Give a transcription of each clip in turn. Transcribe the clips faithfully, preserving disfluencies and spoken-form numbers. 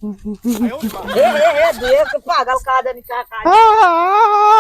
हे, हे, हे, देख, पागल का जानी का, का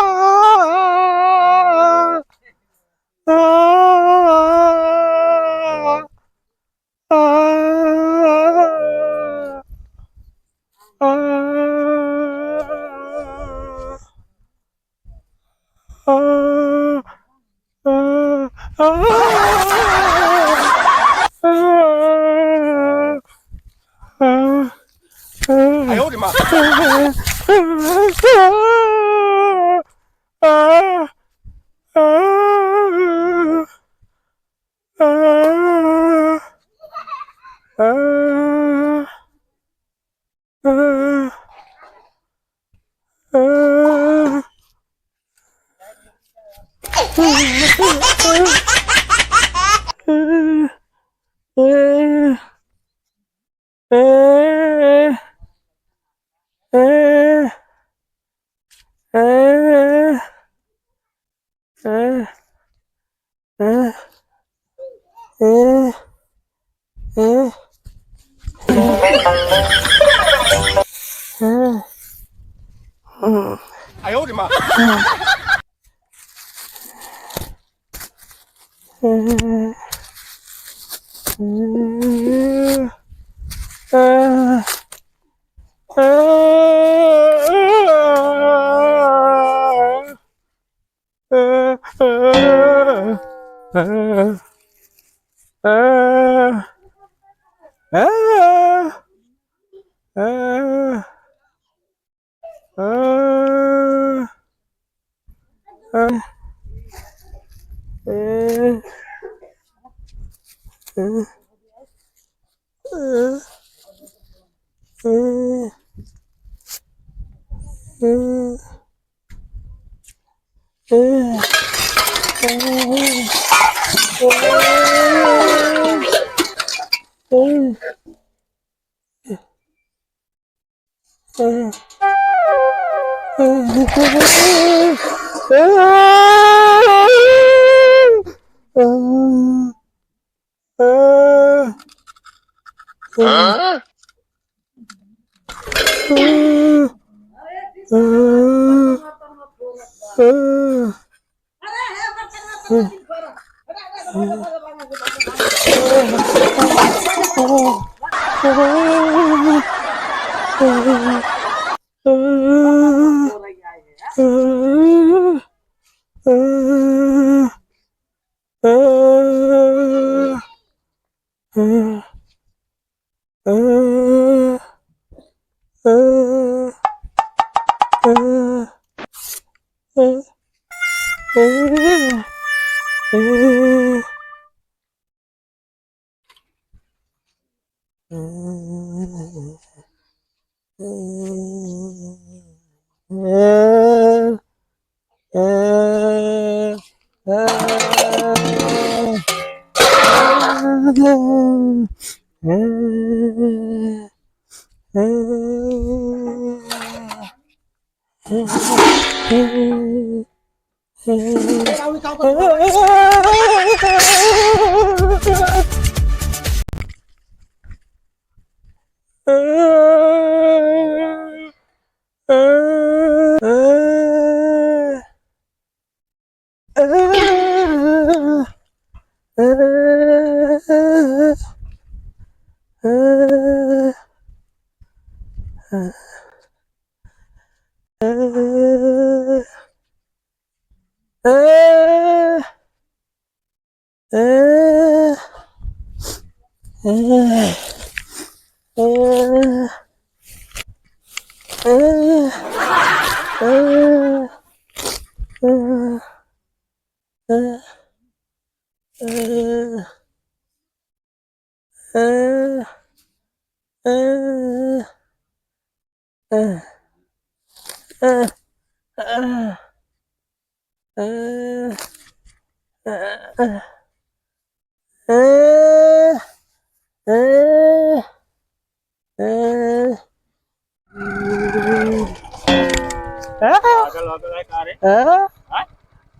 पागल वागल है का रे? हाँ?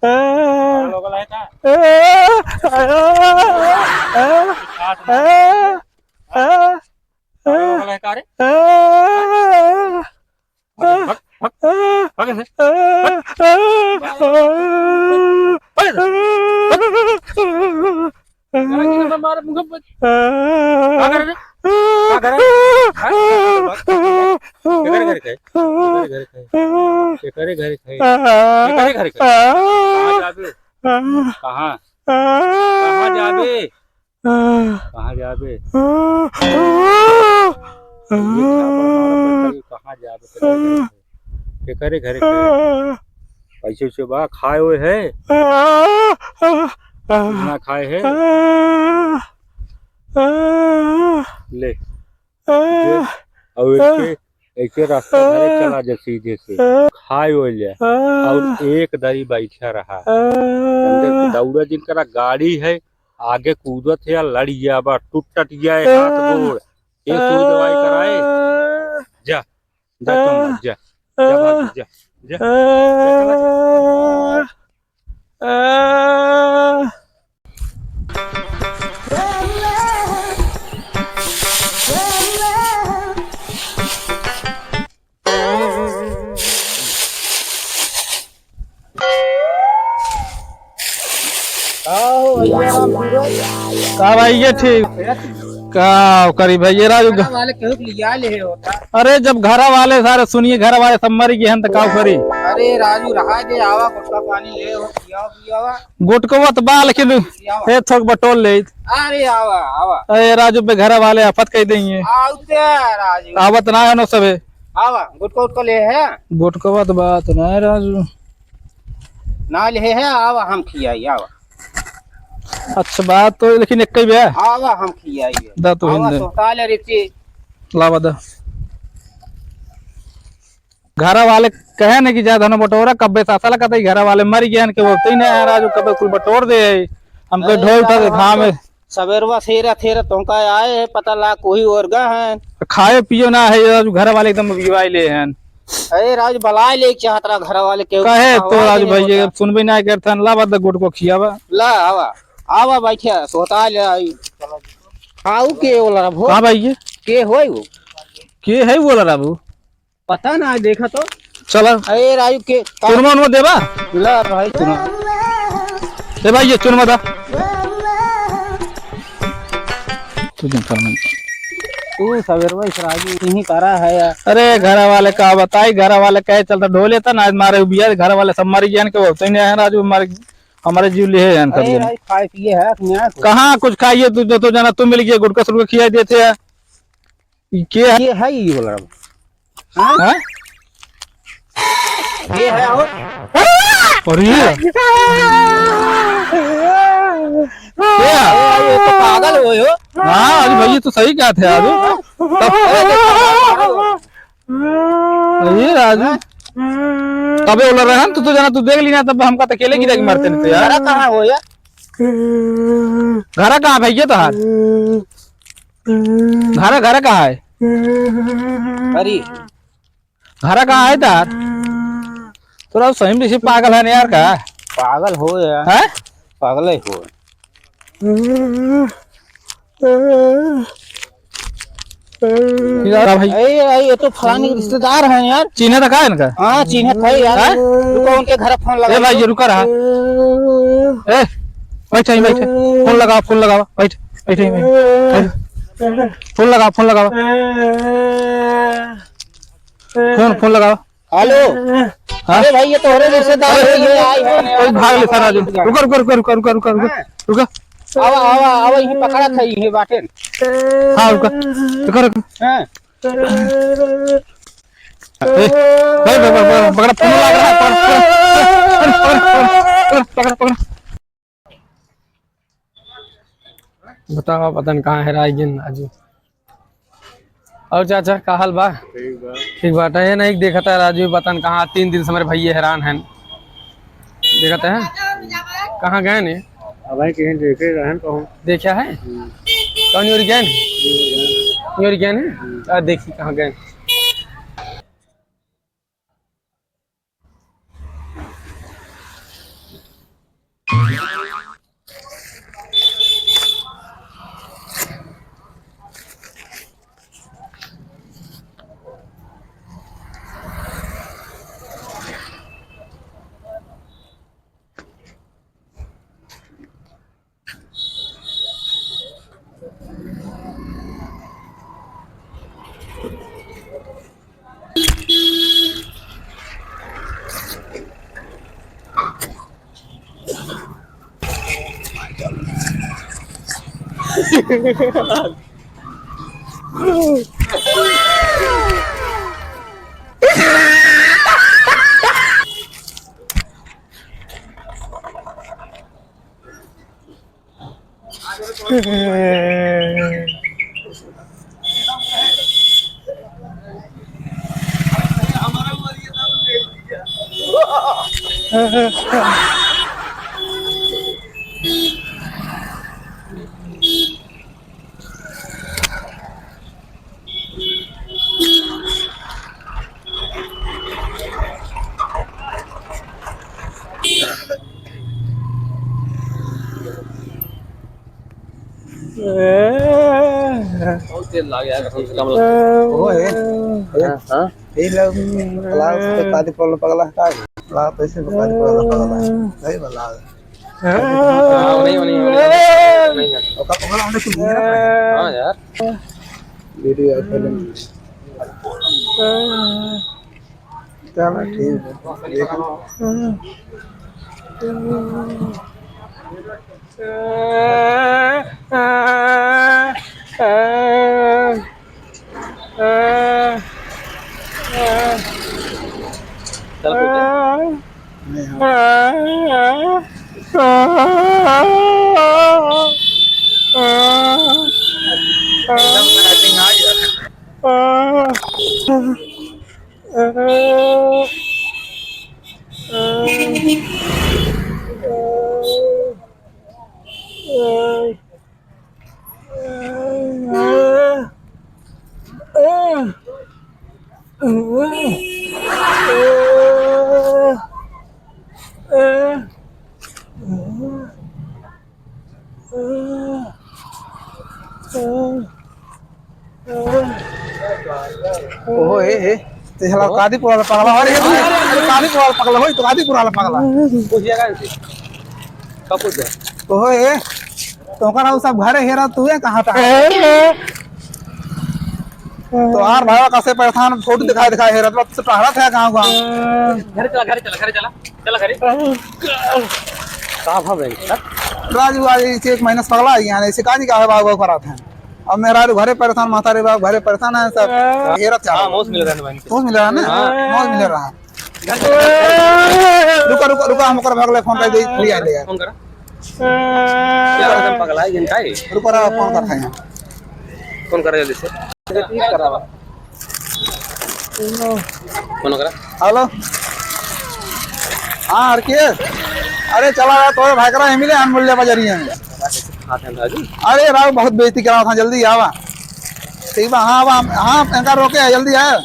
पागल वागल है का? हाँ? पागल वागल है का रे? अरे, अरे, अरे, अरे, मार, मुंह पे। का करे रे? का करे? हाँ? केकरे घरे खाई? केकरे घरे खाई? केकरे घरे खाई? केकरे घरे खाई? कहाँ जाबे? कहाँ? कहाँ जाबे? कहाँ जाबे? ये छापा मारा बैठा, कहाँ जाबे? केकरे घरे खाई? पैसे वैसे बा? खाए हुए है? ना खाए है? ले। जे, और ऐसे, ऐसे रास्ता धरे चला जा सीधे से। खाए हो ले। और एक दरी बैठा रहा। समझे? दौड़ा जिनकरा गाड़ी है, आगे कूदत है या लड़ गया बा, टूट टट गया है हाथ गोड़। ये सुई दवाई कराए। जा, जा, चल, जा, जा, भाग, जा, जा, जा, चला, जा। का हो भैया राम सूरज? का भाई ये ठीक? भैया ठीक। का करी भैया राजू? घरा वाले केहू के लिया ले होता। अरे जब घरा वाले सारे सुनिए, घरा वाले सब मर गए हैं तो का करी? अरे राजू रहा दे, आवा गुटखा पानी ले हो, पियावा पियावा। गुटकवा तो बा लेकिन पियावा। हे थोक बटोर ले। अरे आवा आवा। अरे राजू बे घरा वाले आफत कह देंगे। आवते राजू। आवत ना है नो सबे। आवा, गुटका उटका ले है? गुटकवा तो बात ना है राजू। ना ले है, आवा हम खियाई, आवा। अच्छा बात तो, लेकिन एक ही बे। आवा हम खियाई। दा तो आवा हिंदे। सोहता ले रे ची। लावा दा। घरा वाले कहे न कि जा धन बटोरा, कब्बे सासा लगत है, घरा वाले मर गए हैं, कि वो तई नहीं है राजू, कब्बे कुल बटोर दे। हमको अरे ढोल उठा के यार, घाम हम है। तो सवेरवा सेरा थेरा तोहका आए है, पता ला कोई और गा है। खाए पियो ना है, ये राजू घर वाले एकदम बिवाई ले हैं। अरे राजू बलाए ले चाहत रहा घर वाले के। कहे तो राजू भाई, ये सुनबे ना करत हन, ला बद गुटको खियावा। ला आवा, आवा बैठिया, सोता ले आई। आऊ के बोला रहा भो? हाँ भाई ये। के होई वो? के है बोला रहा वो? पता ना, देखा तो। चला। अरे राजू के का चुरमा उनमा देबा? ला भाई चुरमा। ए भाई, ये चुरमा दा। तू जन फरमाई। तू सवेरवा इस राजू यहीं करा है यार। अरे घर वाले का बताई, घर वाले कहे चलता ढोले था ना, आज मारे बिया, घर वाले सब मर गए, के बोलते नहीं है राजू, मर, हमारे जीव लिए हैं अरे कभी। भाई खाए पिए है, कहाँ कुछ खाइए, तू जो तो जाना, तू मिल गया, गुटखा सुटखा खिया देते हैं। ई के है? के है ई वाला? हाँ? हाँ? के है हो? अरे! के है? अरे, ये तो पागल हो यो। हाँ, अरे भाई, ये तो सही कहत है, अरे। तब अरे, देखो, पागल हो। अरे, राजू। तबे बोला रहा, तू तो जाना, तू देख ली ना, तब हमका तो अकेले गिरा के मारते नहीं तो यार। घरा कहाँ हो यार? घरा कहाँ भैया तोहार? घरा, घरा कहाँ है? अरे। घरा कहाँ है तार? तोरा सही में बेसी पागल है ना यार का? पागल हो यार। हैं? पागल ही हो। यार भाई। ए, ए, ये तो फलानी के रिश्तेदार हैं यार। चिन्हत का है इनका? हाँ, चिन्हत है यार। हैं? रुको, उनके घर फोन लगा ए भाई, दो। ये रुका रहा। ए, बैठ, यहीं बैठ। फोन लगावा, फोन लगावा। बैठ, बैठ, यहीं बैठ। फोन लगावा, फोन लगावा। फोन, फोन लगावा। हेलो। हाँ? अरे भाई, ये तोहरे रिश्तेदार है, ये आए हैं। कोई भाग ले सारा जो। रुका, रुका, रुका। हाँ। रुका। आवा, आवा, आवा, यहीं पकड़ा था, यहीं बाटे। हाँ, रुका। रुका, रुका। हाँ। ए, भाई, भाई, भाई, भाई, पकड़ा, फोन लग रहा है, पकड़ा, पकड़ा, पकड़ा। बतावा, पता न कहाँ हेराइ गेन राजू। और चाचा, का हाल बा? ठीक बा। ठीक बाटे। ये नहीं देखत है राजू, पता न कहाँ, तीन दिन से हमरे भैया हैरान हैं। देखत है, कहाँ गए ने? अब भाई कहीं देखे रहन कहूँ। देखा है? हम्म। कौन ओर गए ने? ये ओर गए ने? हम्म। आ, देखी कहाँ गए। बहुत तेल लाग यार, कसम से कम लग। ओए, ओए। हाँ, हाँ। ये लोग क्लास पे कादी पगला, पगला है, का? क्लास पे से कादी पगला, पगला है। सही बोला। हाँ, वही, वही, वही, वही है। ओका पगला होने के लिए ना। हाँ यार। वीडियो है, फिल्म। चलो, ठीक है। देखो। चल, पूछ। ओहो, ए, ए, ते साला कादीपुर वाला पगला, अरे, अरे, अरे, कादीपुर वाला पगला, होई तो कादीपुर वाला पगला। पूछिएगा इनसे। कब पूछ गया? ओहो, ए, तो ओकरा उ सब घरे हेरा, तू है कहाँ था? तो यार भाई, कैसे परेशान, फोटो दिखाई, दिखाई हेरा, तो टहरा था गाँव, गाँव। घरे चला, घरे चला, घरे चला। चला घरे। का भा बैंक सर? राजू आज इसे एक महीना से पगला है, यानी इसे काजी का है, भाग, भाग करात हैं। अब मेरा घरे परेशान, माता रे बाप घरे परेशान है सब। हेरत चाल। हाँ, मौस मिल रहा है भाई। मौस मिल रहा है ना? हाँ। मौस मिल रहा है। घर चला। रुका, रुका, रुका, हम ओकर भगले फोन कर दे, ले आ, ले आ। फोन करा। क्या पगला है, इनका ही? रुका, रुका, फोन कर हैं। फोन करा जल्दी से। ठीक करा। फोन करा। हेलो। हाँ, हर के? अरे, चला यार, तोरे भाई करा, हम मिले, अनमूल्य बजरिया में। अरे, राव, बहुत बेइज्जती करावा था, जल्दी आवा। ठीक बा, हाँ, आवा, हाँ, इनका रोके है, जल्दी आए।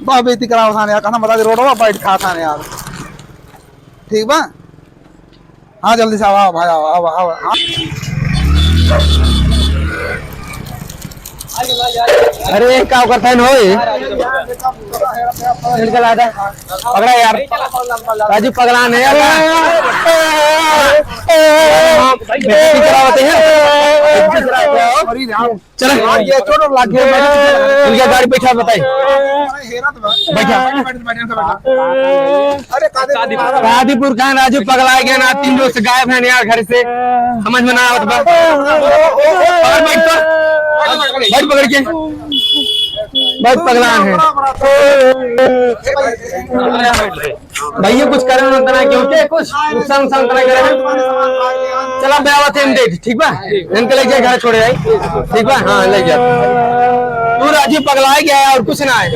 बहुत बेइज्जती करावा था यार, कसम बता दे, रोडवा बैठ खा था यार। ठीक बा? हाँ, जल्दी से आवा, आवा भाई, आवा, आवा, आवा, हाँ। अरे, का करता है, होए? इनका लादा। पकड़ा यार। राजू पगला नहीं है। बेइज्जती करावते हैं। चला। यार, ये चोट लाग गया। इनके गाड़ी बैठा बताई। बैठा। अरे, कादीपुर। कादीपुर कहाँ राजू पगला गया ना, तीन रोज से गायब है यार घर से, समझ में ना आवत बा। पकड़ बैठ तो। बैठ पकड़ के। बहुत पगला है। भैया कुछ करे ना तना क्यों के कुछ नुकसान उकसान तना करे हैं। चला बे आवत है हम देख, ठीक बा? इनके लेके घर छोड़े आई, ठीक बा? हाँ, ले जा। तू राजू पगला गया है और कुछ ना है।